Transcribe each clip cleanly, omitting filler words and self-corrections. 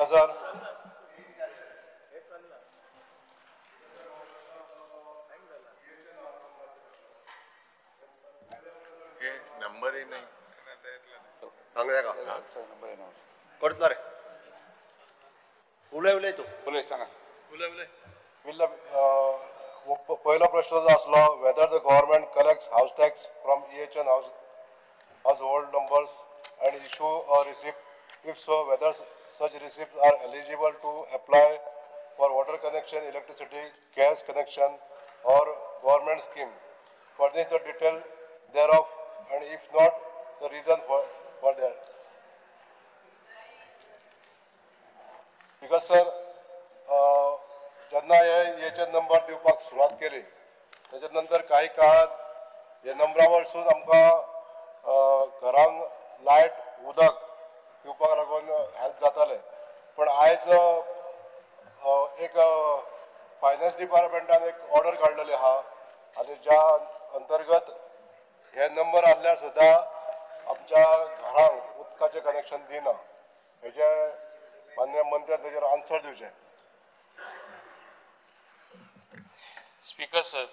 3000. नंबरही नाही. करतलो रे, उलय उलय तूं उलय सांगा उलय उलय. पयलो प्रश्न जो आसलो, whether the government collects house tax from EHN household numbers and issue a receipt, if so whether such receipt are eligible to apply for water connection, electricity, gas connection or government scheme, furnish the detail thereof and if not the reason for that. Because sir, जेन्ना हे EHN number दिवपाक सुरवात केली तेच्या नंतर काही काळात हे नंबरा वरसून आमकां घरांक लायट उदक दिवपाक लागून हेल्प जातालें. पण आयज एक फायनान्स डिपार्टमेंटान एक ऑर्डर काडलेली आहा आनी ज्या अंतर्गत हे नंबर आहल्यार सुद्दां आमच्या घरांक उदकाचें कनेक्शन दिना. हेजे मान्य मंत्र्यान तेजेर आन्सर दिवचें. स्पीकर सर,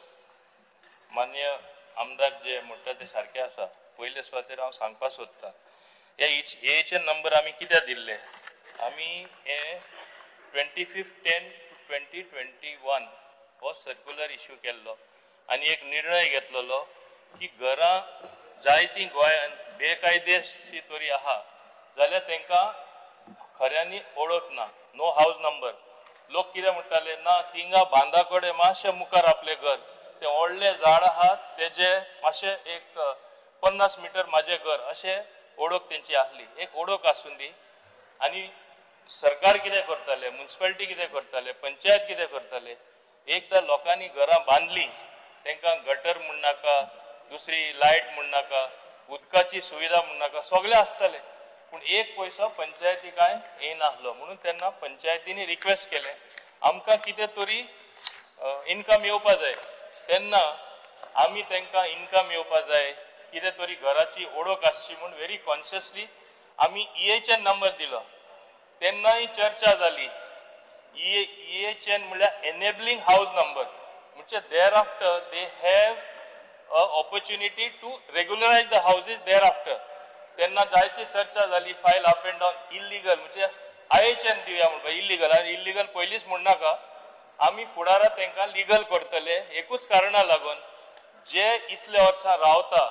मान्य आमदार जे म्हणटा ते सारके आसा. पयले सुवातेर हांव सांगपाक सोदतां, हे EHN number आमी कित्याक दिल्ले? आमी हे 25/10/2021 हो सर्क्युलर इश्यू केल्लो आनी एक निर्णय घेतलेलो की घरां जायतीं गोंयांत बेकायदेशी तरी आहा जाल्यार तांकां खऱ्यांनी ओळख ना, नो हावज नंबर. लोक कितें म्हणटाले, ना तिंगा बांदा कडेन मातशें मुखार आपलें घर, तें व्हडलें झाड आहा तेजें मातशें एक 50 मिटर म्हाजें घर, अशें ओळख तेंची आहली. एक ओळख आसूं दी. आनी सरकार कितें करताले, म्युनिसिपालिटी कितें करताले, पंचायत कितें करताले, एकदां लोकांनी घरां बांदली तांकां गटर म्हणनाका, दुसरी लायट म्हणनाका, उदकाची सुविधा म्हणनाका, सगळें आसतालें. पूण एक पयसो पंचायती कांय येयनासलो. म्हणून तेन्ना पंचायतींनी रिक्वेस्ट केलें आमकां कितें तरी इनकम येवपा जाय. तेन्ना आमी तांकां इनकम येवपा जाय, कितें तरी घराची ओळख आसची म्हूण व्हेरी कॉन्शियसली आमी EHN number दिलो. तेन्नाय चर्चा जाली. EHN म्हणल्यार एनेबलिंग हावज नंबर, म्हणजे thereafter they have a opportunity to regularise the houses thereafter. तेन्ना जायची चर्चा जाली, file up and down illegal म्हणजे IHN दिवया म्हणपा इल्लिगल. आनी इल्लिगल पयलींच म्हणनाका, आमी फुडारा तांकां लिगल करतले. एकूच कारणा लागून जे इतले वर्सां रावता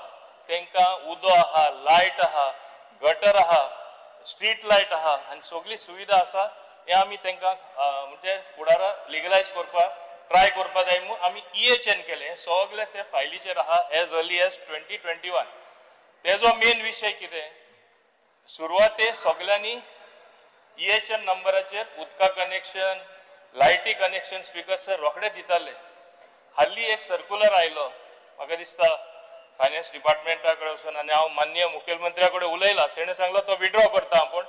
तांकां उदो आहा, लायट आहा, गटर आहा, स्ट्रीट लायट आहा आनी सगळी सुविधा आसा, हें आमी तांकां म्हणजे फुडारा लिगलायज करपाक ट्राय करपाक जाय म्हूण आमी EHN केलें. हें सगळें ते फायलीचेर आहा एज अर्ली एज 2021. तेजो मेन विशय कितें, सुरवाते सगळ्यांनी EHN नंबराचेर उदका कनेक्शन, लायटी कनेक्शन स्पीकर सर रोखडे दिताले. हाल्ली एक सर्क्युलर आयलो, म्हाका दिसता फायनान्स डिपार्टमेंटा कडेन वचून, आनी हांव माननीय मुखेलमंत्र्या कडेन उलयलां, तेणें सांगलां तो विड्रॉ करता, पूण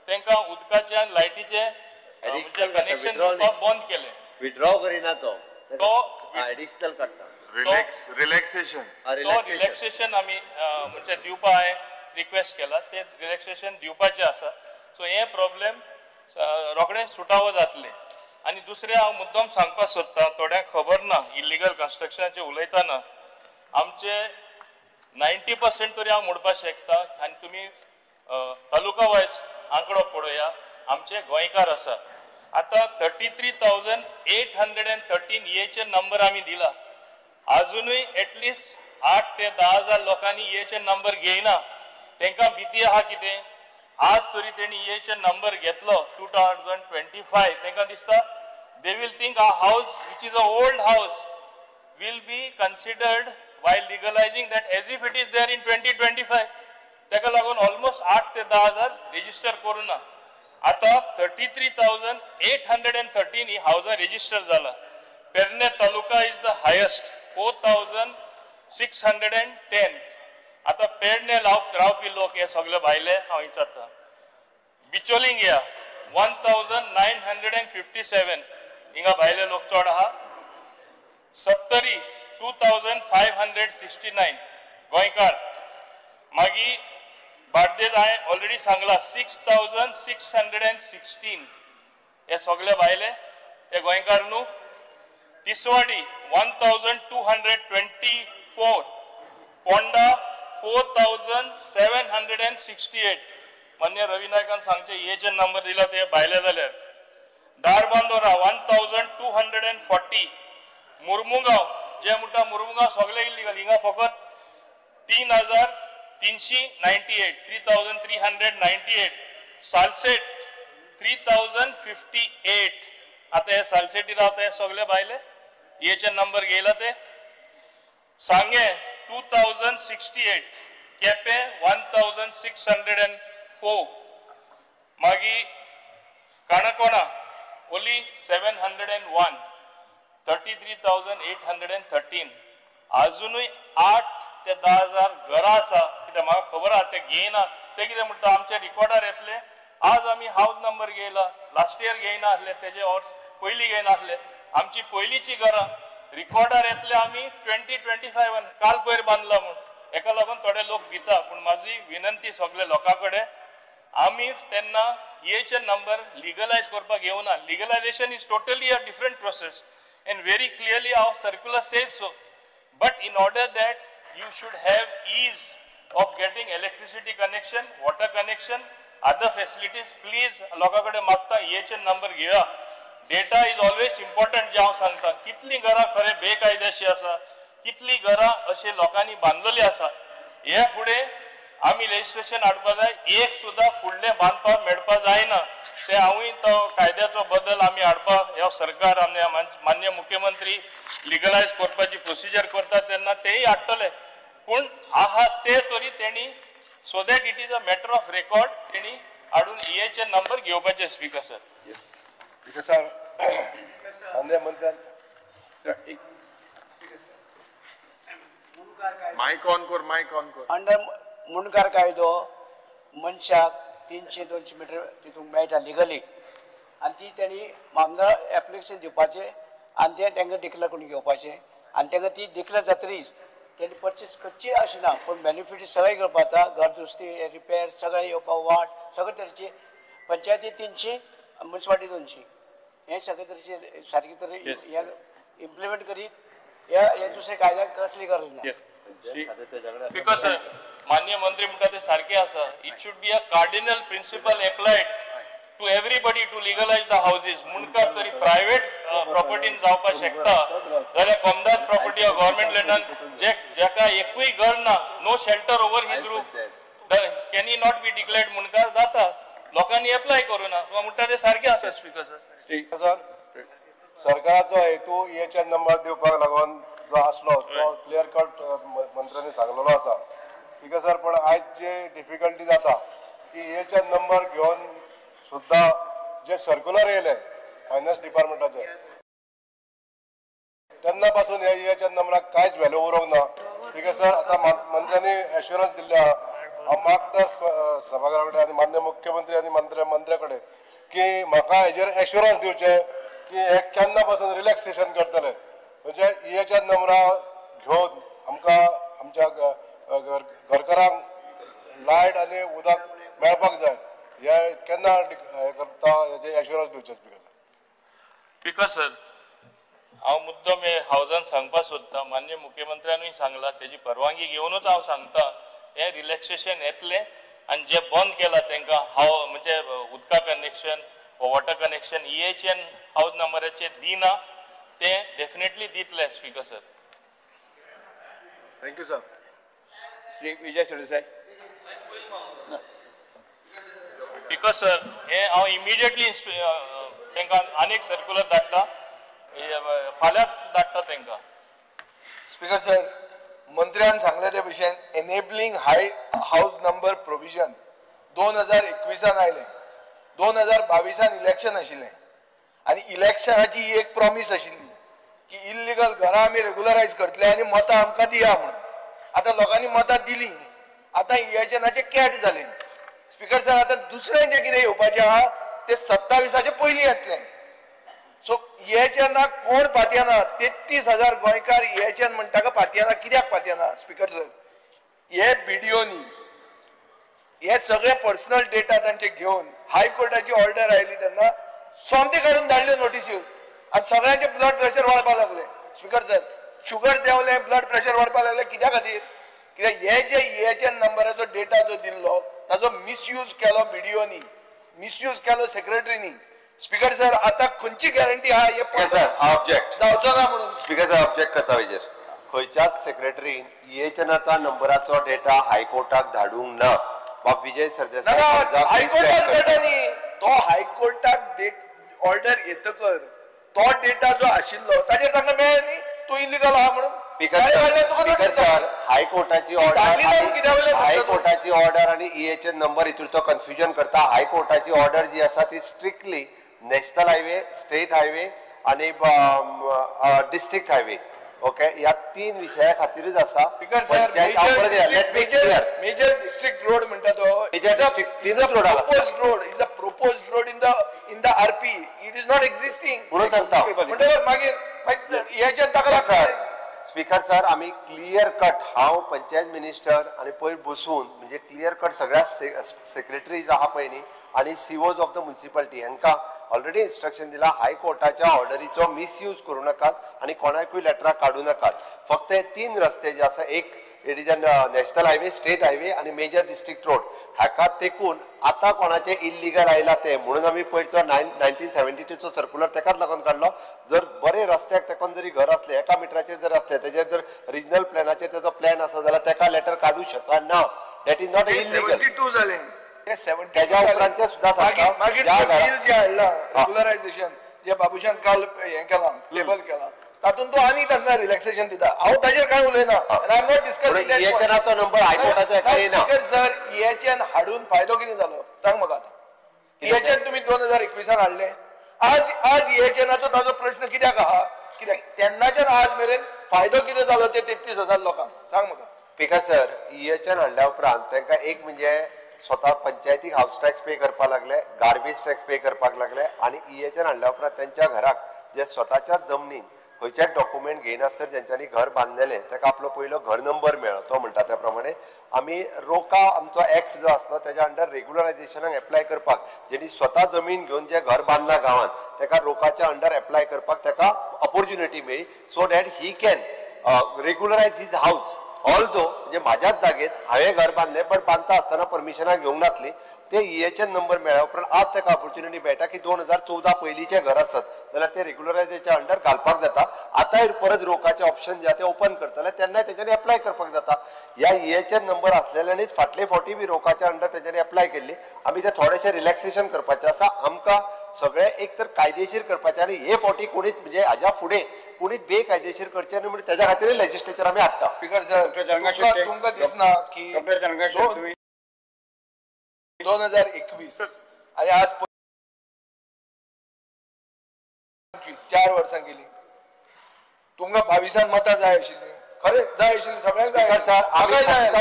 तांकां उदकाचें आनी लायटीचें कनेक्शन दिवपाक बंद केलें. विड्रॉ करिना तो, एडिशनल काडटा, रिलॅक्सेशन. तो रिलॅक्सेशन आमी म्हणजे दिवपा हांवें रिक्वेस्ट केला, ते रिलॅक्सेशन दिवपाचें आसा. सो हे प्रॉब्लेम रोखडे सुटावो जातले. आनी दुसरें हांव मुद्दम सांगपाक सोदतां, थोड्यांक खबर ना इल्लिगल कन्स्ट्रक्शनाचें उलयतना आमचे 90% तरी हांव म्हणपाक शकता. आनी तुमी तालुका वायज आंकडो पळोवया, आमचे गोंयकार आसा. आतां 33,813 EHN number आमी दिला. आजुनूय एटलिस्ट 8 ते 10 हजार लोकांनी EHN number घेयना. तांकां भिती आहा कितें, आज तरी तेणी EHN number घेतलो 2025, तांकां दिसता they will think a house which is a old house will be considered while legalising that as if it is there in 2025. ताका लागून ऑलमोस्ट 8 ते 10 हजार रेजिस्टर करूं ना. आतां 33,813 ही हावजां रेजिस्टर जाला. Pernem taluka is the highest, 4,610. आतां पेडणे रावपी लोक हे सगळे भायले हांव विचारता. बिचोलिंग या 1,957 हिंगा भायले लोक चड आहा. सत्तरी 2,569 गोंयकार. मागीर बार्देज हांवें ऑलरेडी सांगला 6,616. हे सगळे भायले हे गोंयकार न्हू. Tiswadi 1224, Ponda 4768. मान्य रवी नायकान सांगचे हे नंबर दिला ते भायले जाल्यार. धारबांदोरा 1240, मुर्मुगांव जे म्हणटा मुर्मुगांव सगळे इल्लीगल, हिंगा फकत 3398, 3398. सालसेट 3058. आता हे सालसेटी रावता हे सगळे भायले हेचे नंबर घेयला ते. सांगे 2068, केपे 1604, मागीर काणकोणा ओली 701, 33,813. आजुनूय 8 ते 10 हजार घरां आसा, कित्याक म्हाका खबर आहा ते घेयना. ते कितें म्हणटा आमच्या रिकॉर्डार येतले, आज आमी हावज नंबर घेयला, लास्ट इयर घेयना आसले, तेजे वर्स पयलीं घेयना आसले. आमची पयलींची घरां रिकॉर्डार येतले आमी 2025 काल पयर बांदला म्हूण, हेका लागून थोडे लोक दिता. पूण म्हाजी विनंती सगळे लोकां कडेन, आमी तेन्ना हेचे नंबर लिगलायज करपाक येवना. Legalisation is totally a different process and very clearly our circular says so. But in order that you should have ease of getting electricity connection, water connection, other facilities, please लोकां कडेन मागता हेचे number घेया. Data is always important. जे हांव सांगता कितलीं घरां खरें बेकायदेशी आसा, कितलीं घरां अशें लोकांनी बांदलेली आसा. हे फुडें आमी लेजिस्लेशन हाडपा जाय, एक सुद्दां फुडलें बांदपाक मेळपा जायना. ते हांवूय तो कायद्याचो बदल आमी हाडपाक ह्या सरकार आनी मान्य मुख्यमंत्री लिगलायज करपाची प्रोसिजर करता तेन्ना तेय हाडटले. पूण आहा ते तरी तेणी so that it is a matter of record तेणी हाडून हेचे नंबर घेवपाचे. स्पीकर सर, स्पीकर सर, मान्य मंत्र्यान मायक ऑन कर, मायक ऑन कर. अंडर मुंडकार कायदो मनशाक 300-200 मिटर तितूंत मेळटा लिगली, आनी ती तेणी मामदार एप्लिकेशन दिवपाचें आनी तें तांकां डिक्लेर करून घेवपाचें, आनी तांकां ती डिक्लेर जातरीच तेणी पर्चेस करची अशें ना, पूण बेनिफीट सगळें घेवपा जाता. घर दुरुस्ती, रिपेर सगळें येवपा, वाट सगळे तरेची, पंचायती 300, मुन्सिपालिटी 200, हें सगळे तरेचे सारके तरे इम्प्लिमेंट करीत ह्या दुसऱ्या कायद्याक कसली गरज ना. Because मान्य मंत्री म्हणटा ते सारके आसा. It should be a cardinal principle applied to everybody to legalise the houses. Mundkar तरी प्रायव्हेट प्रॉपर्टीन जावपाक शकता जाल्यार कोमदाद प्रॉपर्टी ऑर गव्हर्मेंट लँडान जेका एकूय घर ना, no shelter over his roof, can he not be declared Mundkar? जाता, लोकांनी एप्लाय करूं ना. म्हणटा ते सारके आसा. स्पीकर सर, सरकाराचो हेतू हेचे नंबर दिवपाक लागून जो आसलो तो क्लियर कट मंत्र्यांनी सांगलेलो आसा. स्पीकर सर, पण आयज जे डिफिकल्टी जाता की हेचे नंबर घेवन सुद्दां जे सर्क्युलर येयले फायनान्स डिपार्टमेंटाचे तेन्ना पासून ह्या हेच्या नंबराक कांयच व्हॅल्यू उरोंक ना. स्पीकर सर, आतां मंत्र्यांनी एश्युरन्स दिल्ले आहा, हांव मागता सभाघरा कडेन आनी मान्य मुख्यमंत्री आनी मंत्र्या कडेन की म्हाका हेजेर एश्युरन्स दिवचें की हे केन्ना पासून रिलॅक्सेशन करतले, म्हणजे हेच्या नंबरा घेवन आमकां आमच्या घरकारांक लायट आनी उदक मेळपाक जाय. हे केन्ना हें करता हेजें एश्युरन्स दिवचें. स्पीकर सर, स्पीकर सर, हांव मुद्दम हे हावजान सांगपाक सोदता, मान्य मुख्यमंत्र्यानूय सांगला, तेजी परवानगी घेवनूच हांव सांगता, हें रिलॅक्सेशन येतलें आनी जे बंद केलां तांकां हाव म्हणजे उदका connection water connection EHN house नंबराचेर दिना, ते डेफिनेटली दितले. Speaker sir, thank you sir. Shri Vijay Sardesai. Speaker sir, हे हांव इमिडिएटली तांकां आनीक सर्क्युलर धाडटा, फाल्यांच धाडटा तांकां. स्पीकर सर, मंत्र्यान सांगले ते भशेन enabling high house number provision 2021 आयलें, 2022 इलेक्शन आशिल्लें आनी इलेक्शनाची ही एक प्रॉमीस आशिल्ली की इल्लिगल घरां आमी रेगुलरायज करतले आनी मतां आमकां दिया म्हणून. आतां लोकांनी मतां दिलीं, आतां इएचएनाचे कॅट जालें. स्पीकर सर, आतां दुसरें जें कितें येवपाचें आहा तें 27 पयलीं येतलें. सो इएचएनाक कोण पातयेना, 33,000 गोंयकार इएचएन म्हणटा का पातयेना, कित्याक पातयेना? स्पीकर सर, हे बीडीओनी हे सगळे पर्सनल डेटा तांचे घेवन हायकोर्टाची ऑर्डर आयली तेन्ना सोमती काडून धाडल्यो नोटिस्यो आनी सगळ्यांचे ब्लड प्रेशर वाडपाक लागले. स्पीकर सर, शुगर देंवले, ब्लड प्रेशर वाडपाक लागले. कित्या खातीर? कित्याक हे जे ईएचएन नंबराचो डेटा जो दिल्लो ताजो मिसयूज केलो बीडीओनी, मिसयूज केलो सेक्रेटरीनी. स्पीकर सर, आता खंयची गॅरंटी आहा हे ऑब्जेक्ट जावचो ना म्हणून? स्पीकर सर, ऑब्जेक्ट करता हेजेर. खंयच्याच सेक्रेटरीन ईएचएनाचा नंबराचो डेटा हायकोर्टाक धाडूंक ना. बाब विजय सरदेसाय, हायकोर्टाक डेटा न्ही, तो हायकोर्टाक डेट ऑर्डर येतकर तो डेटा जो आशिल्लो ताजेर तांकां मेळ्ळें न्ही तूं इलिगल आहा म्हणून. स्पीकर सर, हायकोर्टाची ऑर्डर, हायकोर्टाची ऑर्डर आनी ईएचएन नंबर हितून तो कन्फ्युजन करता. हायकोर्टाची ऑर्डर जी आसा ती strictly national highway, state highway आनी डिस्ट्रिक्ट हायवे, ओके, ह्या तीन विशया खातीरच आसा. मेजर डिस्ट्रिक्ट रोड म्हणटा तो मेजर डिस्ट्रिक्ट तीनच रोड आसा. Road is a proposed road in the RP, it is not existing म्हणून सांगता. म्हणटकर मागीर हेच्यान ताका लागता. स्पीकर सर, आमी क्लियर कट, हांव पंचायत मिनिस्टर आनी पयर बसून म्हणजे क्लियर कट सगळ्या सेक्रेटरीज आहा पळय न्ही आनी सीओज ऑफ the municipality हांकां ऑलरेडी इन्स्ट्रक्शन दिला, हायकोर्टाच्या ऑर्डरीचो मिसयूज करूं नाकात आनी कोणाकूय लेटरां काडूं नाकात. फक्त हे तीन रस्ते जे आसा, एक it is a national highway, state highway आनी मेजर डिस्ट्रिक्ट रोड, हाका तेकून आतां कोणाचे इल्लिगल आयला ते म्हणून आमी पयरचो 1972चो सर्कुलर तेकाच लागून काडलो. जर बरे रस्त्याक तेकून जरी घर आसलें, एका मिटराचेर जर आसलें, तेजेर जर रिजनल प्लॅनाचेर तेजो प्लॅन आसा जाल्यार तेका लेटर काडूं शकना. That is not illegal. 72 जालें, तेज्या उपरांतचे सुद्दां मागीर बील जें हाडलां रेगुलरायझेशन जे बाबूशान काल हें केलां, लेबल केलां, तातूंत तो आनी तांकां रिलॅक्सेशन दिता. हांव ताजेर कांय उलयना. I am not discussing. ईएचएनाचो number हायकोर्टाचो हेका येना. सर, ईएचएन हाडून फायदो कितें जालो सांग म्हाका आतां. ईएचएन तुमी 2021 हाडले, आज आज ईएचएनाचो ताजो प्रश्न कित्याक आहा? कित्याक तेन्नाच्यान आज मेरेन फायदो कितें जालो ते 33,000 लोकांक सांग म्हाका. स्पीकर सर, ईएचएन हाडल्या उपरांत तांकां एक म्हणजे स्वता पंचायतीक हावस टॅक्स पे करपाक लागले, गार्बेज टॅक्स पे करपाक लागले आनी ईएचएन हाडल्या उपरांत तेंच्या घराक जे स्वताच्या जमनीन खंयचेच डॉक्युमेंट घेयनासतना जेंच्यांनी घर बांदलेलें ताका आपलो पयलो घर नंबर मेळ्ळो. तो म्हणटा त्या प्रमाणे आमी रोका आमचो एक्ट जो आसलो तेज्या अंडर रेगुलरायझेशनाक एप्लाय करपाक, जेणी स्वता जमीन घेवन जें घर बांदलां गांवांत ताका रोकाच्या अंडर एप्लाय करपाक ताका ऑपोर्च्युनिटी मेळ्ळी, so that he can regularise his house. Although म्हणजे म्हाज्याच जागेत हांवें घर बांदलें, बट बांदता आसतना परमिशनां घेवंक नासली, ते ईएचएन नंबर मेळ्ळ्या उपरांत आज ताका ऑपोर्च्युनिटी मेळटा की 2014 पयलींचें घर आसत जाल्यार ते रेगुलरायझेच्या अंडर घालपाक जाता. आतांय परत रोकाचें ऑप्शन जे आहा तें ओपन करतले तेन्नाय तेंच्यांनी एप्लाय करपाक जाता. ह्या ईएचएन नंबर आसलेल्यांनीच फाटले फावटी बी रोकाच्या अंडर तेंच्यांनी एप्लाय केल्ली. आमी ते थोडेशें रिलॅक्सेशन करपाचें आसा. आमकां सगळें एक तर कायदेशीर करपाचें आनी हे फावटी कोणीच म्हणजे हाज्या फुडें कोणीच बेकायदेशीर करचें न्हय म्हणून तेज्या खातीर लेजिस्लेचर आमी हाडटा. स्पीकर सर, तुमकां दिसना की 2021 आनी आज 25, 4 वर्सां गेली, तुमकां 22 मतां जाय आशिल्लीं, खरें जाय आशिल्लीं, सगळ्यांक जाय. सर, आमी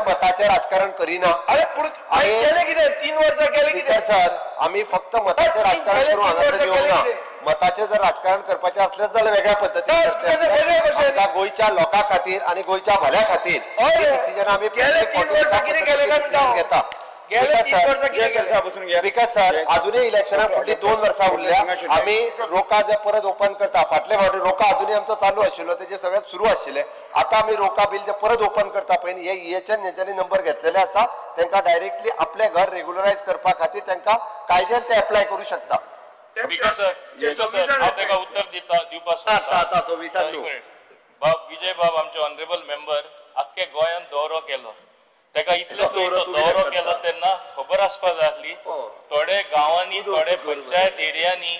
मताचें राजकारण करिना. अरे पूण केलें कितें? 3 वर्सां केलें कितें? सर, आमी फक्त मताचें राजकारण करून हांगासर येवंक ना. मताचें जर राजकारण करपाचें असलेंच जाल्यार वेगळ्या पद्दतीन, गोंयच्या लोकां खातीर आनी गोंयच्या भल्या खातीर डिसिजन आमी घेता. स्पीकर सर, अजूनय इलेक्शनाक फुडली 2 वर्सां उरल्या. आमी रोका जे परत ओपन करता, फाटले फावटी रोका अजूनय आमचो चालू आशिल्लो, तेजे सगळें सुरू आशिल्लें. आतां आमी रोका बील जे परत ओपन करता पळय, हे ईएचएन जेंच्यांनी नंबर घेतलेले आसा तांकां डायरेक्टली आपलें घर रेगुलरायज करपा खातीर तांकां कायद्यान ते एप्लाय करूं शकता. स्पीकर सर, हांव ताका उत्तर दिता दिवपाक सोदता. बाब विजय बाब आमचे ऑनरेबल मेंबर आख्खे गोंयांत दौरो केलो, ताका इतले दौरो केलो तेन्ना खबर आसपाक जाय आसली थोडे गांवांनी, थोडे पंचायत एरियांनी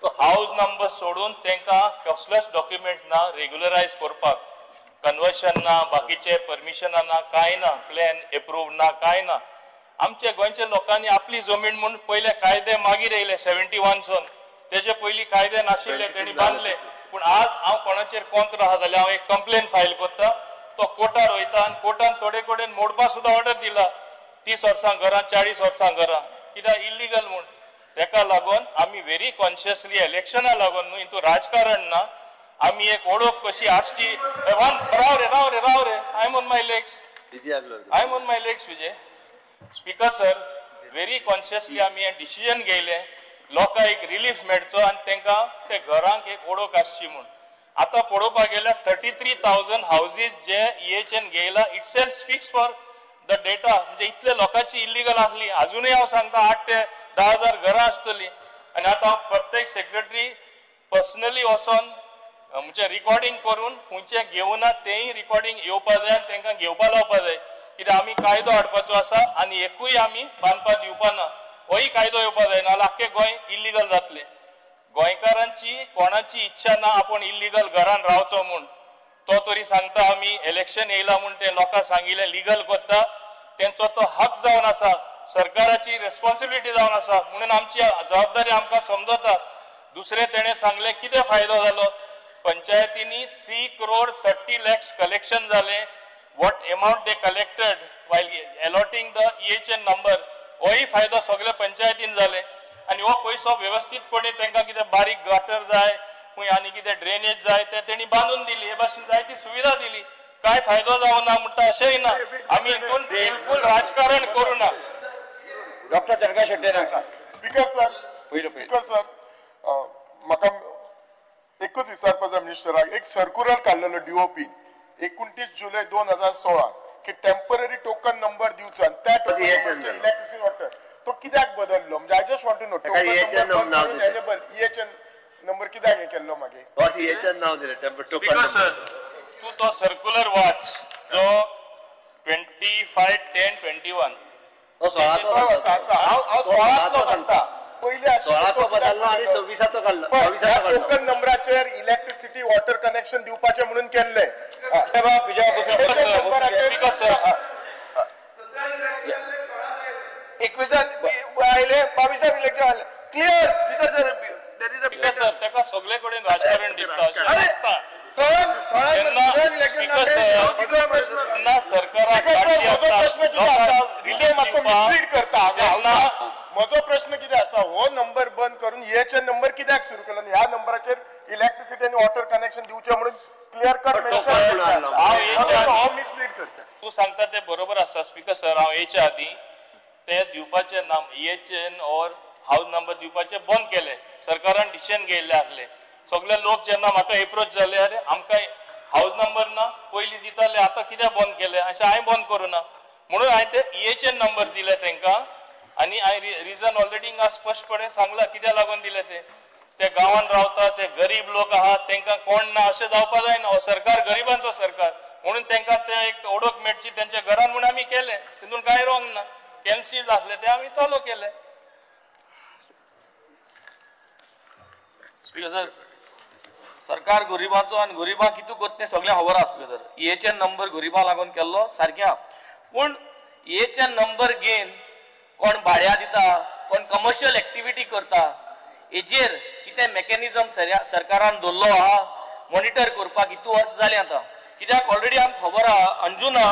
हावज नंबर सोडून तांकां कसलेच डॉक्युमेंट ना रेगुलरायज करपाक, कन्वर्शन ना, बाकीचे परमिशनां ना, कांय ना, प्लॅन एप्रूव्ड ना, कांय ना. आमच्या गोंयच्या लोकांनी आपली जमीन म्हूण पयले कायदे मागीर येयले 71 सन, तेजे पयलीं कायदे नाशिल्ले तेणी बांदले. पूण आज हांव कोणाचेर कोंत्र आहा जाल्यार हांव एक कंप्लेन फायल करता, तो कोर्टार वयता आनी कोर्टान थोडे कडेन मोडपा सुद्दां ऑर्डर दिला, 30 वर्सां घरां, 40 वर्सां घरां, कित्याक इल्लिगल म्हूण. तेका लागून आमी व्हेरी कॉन्शियसली इलेक्शना लागून न्हू, हितून राजकारण ना, आमी एक ओळख कशी आसची. राव रे, राव रे, राव रे, I am on my legs, I am on my legs. Vijay speaker sir, very consciously आमी हें डिसिजन घेयलें लोकांक एक रिलीफ मेळचो आनी तांकां ते घरांक एक ओळख आसची म्हूण. आतां पळोवपाक गेल्यार 33,000 houses J EHN घेयला itself speaks for the data. म्हणजे इतले लोकांची इलिगल आसली. अजुनूय हांव सांगता 8 ते 10,000 घरां आसतली. आनी आतां हांव प्रत्येक सेक्रेटरी पर्सनली वचोन म्हणजे रिकॉर्डिंग करून खंयचें घेवना तेंय रिकॉर्डिंग येवपा जाय आनी तांकां घेवपा लावपा जाय. कित्याक आमी कायदो हाडपाचो आसा आनी एकूय आमी बांदपा दिवपा ना. होय कायदो येवपा जाय, नाजाल्यार आख्खें गोंय इलिगल जातलें. गोंयकारांची कोणाची इच्छा ना आपूण इलिगल घरान रावचो म्हूण. तो तरी सांगता आमी इलेक्शन येयला म्हूण ते लोकांक सांगिल्लें लिगल करता, तेंचो तो हक जावन आसा, सरकाराची रेस्पॉन्सिबिलिटी जावन आसा, म्हणून आमची जबाबदारी आमकां समजता. दुसरें तेणें सांगलें कितें फायदो जालो, पंचायतींनी 3 crore 30 lakhs collection जालें. What amount they collected while allotting the EHN number, होय फायदो सगळ्या पंचायतीन जाले. आनी हो पयसो वेवस्थीतपणे तांकां कितें बारीक गटर जाय खंय आनी कितें ड्रेनेज जाय ते तेणी बांदून दिली. हे भाशेन जायती सुविधा दिली. कांय फायदो जावना म्हणटा अशेंय ना. आमी हितून बिलकूल राजकारण करूं ना. Doctor Chandrakant Shetty. Speaker sir, speaker sir, म्हाका एकूच विचारपाक जाय मिनिस्टराक. एक सर्कुलर काडलेलो डीओपी 29 जुलय 2016 की टेम्पररी टोकन नंबर दिवचो आनी त्या टोकन इलेक्ट्रिसिटी वॉटर तो कित्याक बदललो? म्हणजे I just want to know enable EHN number कित्याक हे केल्लो मागीर? EHN नाव दिलें स्पीकर सर, तूं तो सर्कुलर वाच जो 25/10/21 हांव 16 सांगता. पयलीं 16 बदललो आनी 26 काडलो. टोकन नंबराचेर इलेक्ट्रिसिटी वॉटर कनेक्शन दिवपाचें म्हणून केल्लें. 21 आयले, 22 इलेक्शन आयले. Clear speaker sir, there is a sir ताका सगळे कडेन राजकारण दिसता. म्हजो प्रश्न कितें आसा, हो नंबर बंद करून EHN number कित्याक सुरू केलो आनी ह्या नंबराचेर इलेक्ट्रिसिटी आनी वॉटर कनेक्शन दिवचें म्हणून क्लियर कट मिसलीड करता. तूं सांगता तें बरोबर आसा स्पीकर सर. हांव हेच्या आदीं ते दिवपाचें नाम EHN or house number दिवपाचें बंद केलें. सरकारान डिसिजन घेयल्लें आसलें. सगळे लोक जेन्ना म्हाका एप्रोच जाले, अरे आमकां हावज नंबर ना, पयलीं दिताले आतां कित्याक बंद केलें, अशें हांवें बंद करूं ना म्हणून हांवें ते EHN number दिले तांकां. आनी हांवें रिजन ऑलरेडी हिंगा स्पश्टपणे सांगलां कित्याक लागून दिले ते. ते गांवान रावता, ते गरीब लोक आहात, तांकां कोण ना अशें जावपा जायना. हो सरकार गरिबांचो सरकार म्हणून तांकां ते एक ओळख मेळची तेंच्या घरान म्हूण आमी केलें. तितून कांय रॉंग ना. कॅन्सील आसले ते आमी चालू केले. स्पीकर सर, सरकार गरिबांचो आनी गरिबांक कितू करता तें सगळें खबर आसा. स्पीकर सर, EHN number गरिबां लागून केल्लो सारकें आहा, पूण EHN number घेवन कोण भाड्या दिता, कोण कमर्शियल एक्टिविटी करता, हेजेर कितें मेकॅनिजम सरकारान दवरलो आहा मॉनिटर करपाक इतू वर्स जालें आतां. कित्याक ऑलरेडी आमकां खबर आहा अंजुना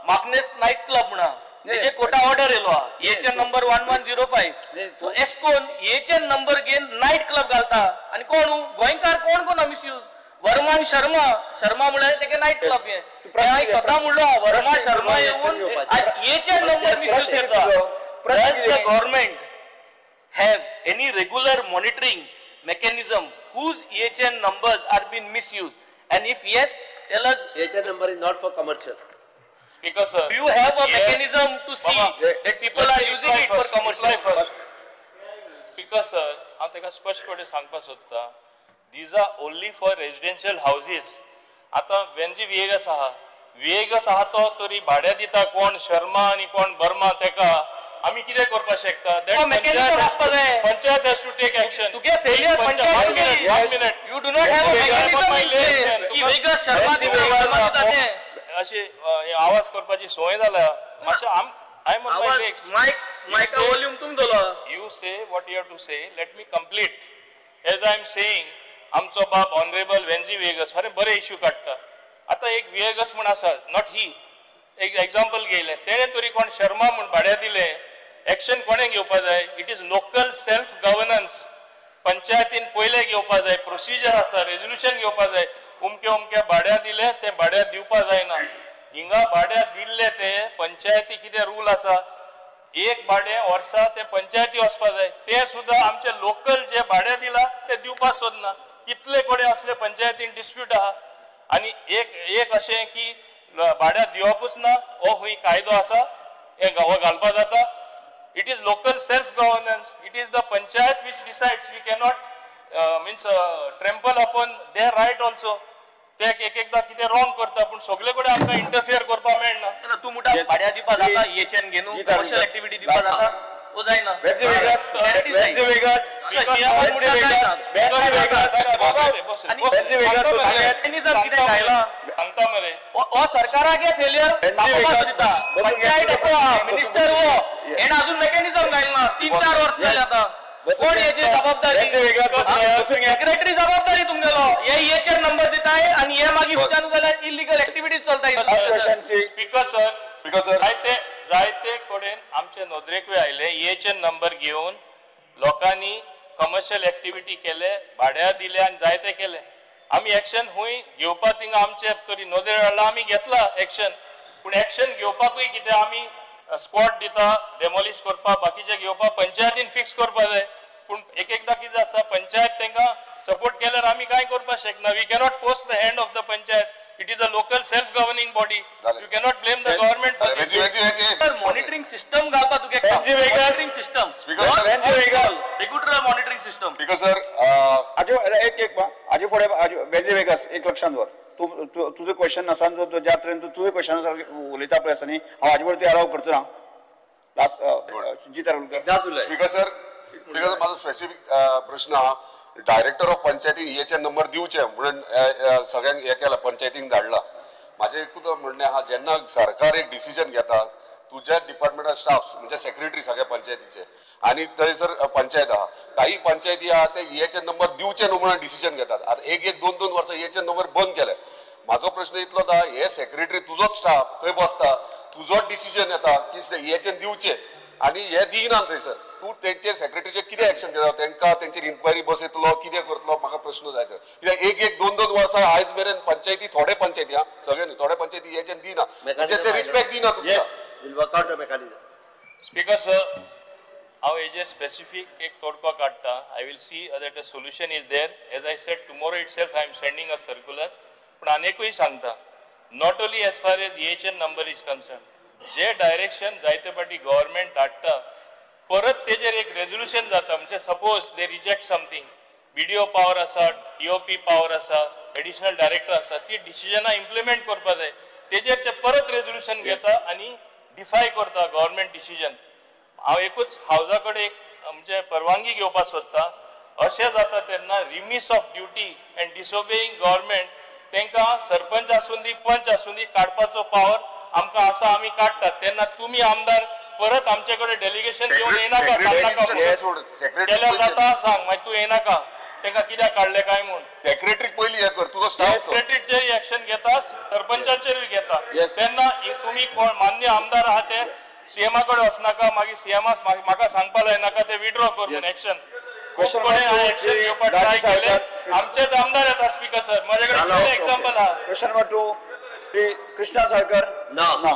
माग्नेस नायट क्लब म्हणा तेजे कोटा ऑर्डर येयलो आहा EHN number 1105. सो एशकोन EHN number घेवन नायट क्लब घालता आनी कोण गोंयकार कोण कोण मिसयूज. वर्मान शर्मा, शर्मा म्हळ्यार तेगे नायट क्लब हें हांवें स्वता म्हणलो वर्मा शर्मा येवन EHN number misuse करता. Does the government have any regular monitoring mechanism whose EHN numbers are being misused? And if yes, tell us. EHN number is not for commercial. Speaker sir, do you have a mechanism to see that people are using it for commercial? Speaker sir, हांव ताका स्पश्टपणे सांगपाक सोदता, these are only for residential houses. आतां वेंजी विएगस आहा, विएगस आहा तो तरी भाड्या दिता कोण शर्मा आनी कोण बर्मा, तेका आमी कितें करपाक शकता? Panchayat has to take action. तुगे failure panchayat. 1 minute. You do not have a mechanism in place की वेगस शर्मा दिता ते. अशी आवाज करपाची संवय जाल्या मातशें. I am on my legs. Mic volume तुमी दवरलो. You say what you have to say, let me complete. As I am saying, आमचो बाब ऑनरेबल वेंजी विएगस फाल्यां बरे इश्यू काडटा. आतां एक विएगस म्हूण आसा, not ही एक एग्जाम्पल घेयलें, तेणें तरी कोण शर्मा म्हूण भाड्या दिलें, एक्शन कोणें घेवपा जाय? It is local self governance. पंचायतीन पयलें घेवपा जाय, प्रोसिजर आसा, रेजोल्युशन घेवपा जाय. उमके उमके भाड्या दिले ते भाड्या दिवपा जायना. हिंगा भाड्या दिल्ले ते पंचायती कितें रूल आसा, एक भाडें वर्सा ते पंचायती वचपा जाय, ते सुद्दां आमचे लोकल जे भाडें दिला ते दिवपाक सोदना. कितले कडेन असले पंचायतीन डिस्प्यूट आहा. आनी एक एक अशें की भाड्या दिवपूच ना, हो खंय कायदो आसा, हे हो घालपा जाता. It is local self governance, it is the panchayat which decides. We cannot means trample upon their right also. ते एक एकदां कितें रॉंग करता, पूण सगळे कडेन आमकां इंटरफियर करपाक मेळना. तूं म्हणटा भाड्या दिवपा जाता, एचएन घेवन कमर्शियल एक्टिविटी दिवपा जाता, वो जायना. सांगता मरे हो सरकाराक फेलियर दिता, पंचायत मिनिस्टर हो हेण अजून मेकॅनिझम घायला 3-4 वर्स जाले आतां. कोण हेची जबाबदारी? सेक्रेटरी जबाबदारी तुमगेलो. हे हेचेर नंबर दिताय आनी हे मागीर विचारून जाल्यार इलिगल एक्टिविटीज चलता. स्पीकर सर, जायते जायते कडेन आमचे नदरेकूय आयले हेचेर नंबर घेवन लोकांनी कमर्शियल एक्टिविटी केले, भाड्या दिले आनी जायते केले. आमी एक्शन हुंय घेवपाक थिंगा आमचे तरी नदरेर हाडला, आमी घेतला एक्शन. पूण एक्शन घेवपाकूय कितें आमी स्क्वॉड दिता डेमोलिश करपाक, बाकीचे घेवपाक पंचायतीन फिक्स करपाक जाय. पूण एक एकदां कितें आसता, पंचायत तांकां सपोर्ट केल्यार आमी कांय करपाक शकना. We cannot force the hand of the panchayat. It is a local self governing body. You cannot blame the government for this. Monitoring system घालपा तुगे, monitoring system, regular monitoring system. Because sir आजो एक एक आजो फुडें Benji vagus एक लक्षांत दवर. तूं तुजो क्वेश्चन आसा ज्या तरेन तूं तुजें क्वेश्चन उलयता पळय आसा न्ही, हांव हाजे वरती अलाव करचो ना. Last Jeet Arolkar. Speaker sir, speaker sir, म्हाजो स्पेसिफीक प्रश्न आहा. डायरेक्टर ऑफ पंचायतीन हेचे नंबर दिवचे म्हणून सगळ्यांक हे केला, पंचायतीन धाडला. म्हाजें एकूच म्हणणें आहा, जेन्ना सरकार एक डिसिजन घेता, तुज्या डिपार्टमेंटा स्टाफ म्हणजे सेक्रेटरी सगळ्या पंचायतीचे आनी थंयसर पंचायत आहा, काही पंचायती आहा ते हेचे नंबर दिवचे न्हू म्हणून डिसिजन घेतात. आतां एक एक दोन दोन वर्सां हेचे नंबर बंद केले. म्हाजो प्रश्न इतलोच आहा, हे सेक्रेटरी तुजोच स्टाफ थंय बसता, तुजोच डिसिजन येता की हेचे दिवचे आनी हे दिना थंयसर, तूं तेंचे सेक्रेटरीचेर कितें एक्शन घेता? तेंकां तेंचेर इन्क्वायरी बसयतलो, कितें करतलो? म्हाका प्रश्न जाय. कित्याक एक एक दोन दोन वर्सां आयज मेरेन पंचायती, थोडे पंचायती आहा, सगळे न्ही, थोडे पंचायती हेच्यान दिना, म्हणजे ते रिस्पेक्ट दिना तुमकां. स्पीकर सर, हांव हेजेर स्पेसिफीक एक तोडको काडटा. I will see that a solution is there. As I said, tomorrow itself I am sending a circular. पूण आनीकूय सांगता, not only as far as EHN number is concern, J direction जायते फावटी government धाडटा, परत तेजेर एक रेजोल्युशन जाता. म्हणजे suppose they reject something, BDO power आसा, डीओपी पावर आसा, एडिशनल डायरेक्टर आसा, ती डिसिजनां इम्प्लिमेंट करपा जाय. तेजेर ते परत रेजोल्युशन घेता आनी डिफाय करता गव्हर्मेंट डिसिजन. हांव एकूच हावजा कडेन एक म्हणजे परवानगी घेवपाक सोदता, अशें जाता तेन्ना remiss of duty and disobeying government, तांकां सरपंच आसूं दी, पंच आसूं दी, काडपाचो पावर आमकां आसा, आमी काडटात. तेन्ना तुमी आमदार परत आमचे कडेन डेलिगेशन घेवन येनाका, केल्यार जाता सांग, मागीर तूं येनाका तांकां कित्याक काडलें काय म्हूण. सेक्रेटरीक पयलीं हें कर, तुजो स्टाफ सेक्रेटरीचेर एक्शन घेता, सरपंचाचेरूय घेता. तेन्ना तुमी कोण मान्य आमदार आहा ते सीएमा कडेन वचनाका, मागीर सीएमा म्हाका सांगपा लायनाका ते विड्रॉ कर म्हूण एक्शन. खूब कडेन एक्शन घेवपाक ट्राय केलें, आमचेच आमदार येता. स्पीकर सर, म्हजे कडेन एक्झाम्पल आहा. Question number 2, Shri Krishna Salkar. ना ना.